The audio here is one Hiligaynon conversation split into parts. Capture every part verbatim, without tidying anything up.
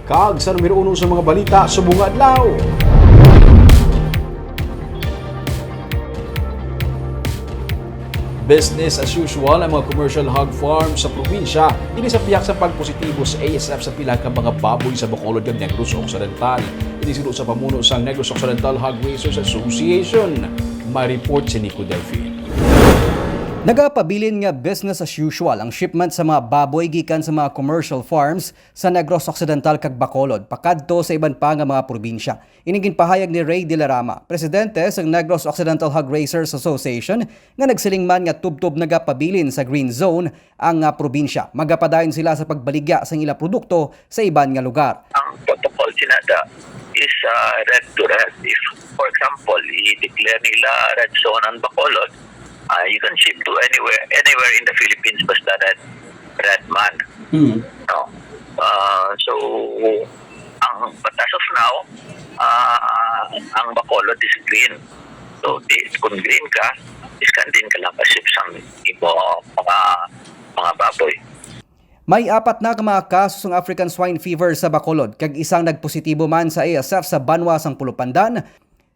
Kag sa numero uno sa mga balita subong nga adlaw. Business as usual ang mga commercial hog farm sa probinsya, ini sa pihak sa pagpositibo sa A S F sa pila ka mga baboy sa Bacolod kag Negros Occidental. Ini sinugo sa pamuno sang Negros Occidental Hog Raisers Association. May report si Nico Delfin. Nagapabilin nga business as usual ang shipment sa mga baboy gikan sa mga commercial farms sa Negros Occidental kag Bacolod pakadto sa iban pa nga mga probinsya. Ini ginpahayag ni Ray Dilarama, presidente sang Negros Occidental Hog Raisers Association, nga nagsiling man nga tubtob nagapabilin sa green zone ang, ah, probinsya. Magapadayon sila sa pagbaligya sang ila produkto sa iban nga lugar. Ang protocol sinada is, ah, red to red. If, for example, i-declare nila red zone ang Bacolod, ah, you can ship to anywhere, anywhere in the Philippines basta red, red man. Mm. No? Ah, so, ang, but as of now, ah, ang Bacolod is green. So, di, kung green ka, is kan din ka lang ka-ship sang imo mga, mga baboy. May apat na ka mga kaso sang African Swine Fever sa Bacolod, kag isang nagpositibo man sa A S F sa banwa sang Pulupandan,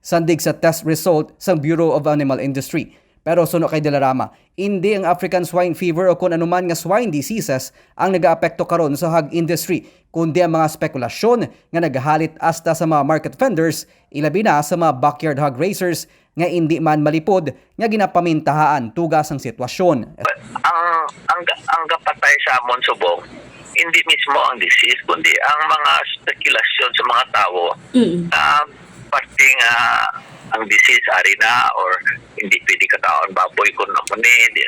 sandig sa test result sang Bureau of Animal Industry. Pero suno kay Dilarama, indi ang African Swine Fever o kon anuman nga swine diseases ang nagaapekto karon sa hog industry, kundi ang mga spekulasyon nga nagahalit hasta sa mga market vendors, ilabi na sa mga backyard hog raisers nga indi man malipod nga ginapamintahaan tuga sang sitwasyon. But ang, ang, ang gapatay sa amon subong, hindi mismo ang disease, kundi ang mga spekulasyon sa mga tawo Mm. na parte nga ang disease ari na or hindi pwede kakaon baboy kung amo ni, hindi.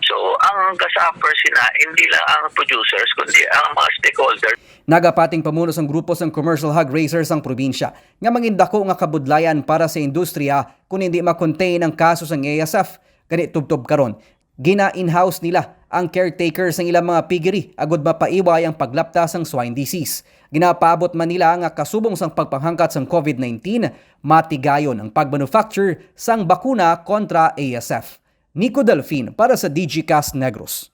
So, ang kasuffer sina, hindi lang ang producers, kundi ang mga stakeholders. Nagapati ang pamuno sang grupo sang commercial hog raisers ang probinsya nga mangindako nga kabudlayan para sa industriya kon hindi ma-contain ang kaso sang A S F. Gani tubtob karon, gina-in-house nila ang caretaker sang ilang mga piggery agud mapaiway ang paglapta sang swine disease. Ginapaabot man nila nga kasubong sang pagpanghangkat sang COVID nineteen, matigayon ang pagmanufacture sang bakuna kontra A S F. Nico Delfin para sa Digicast Negros.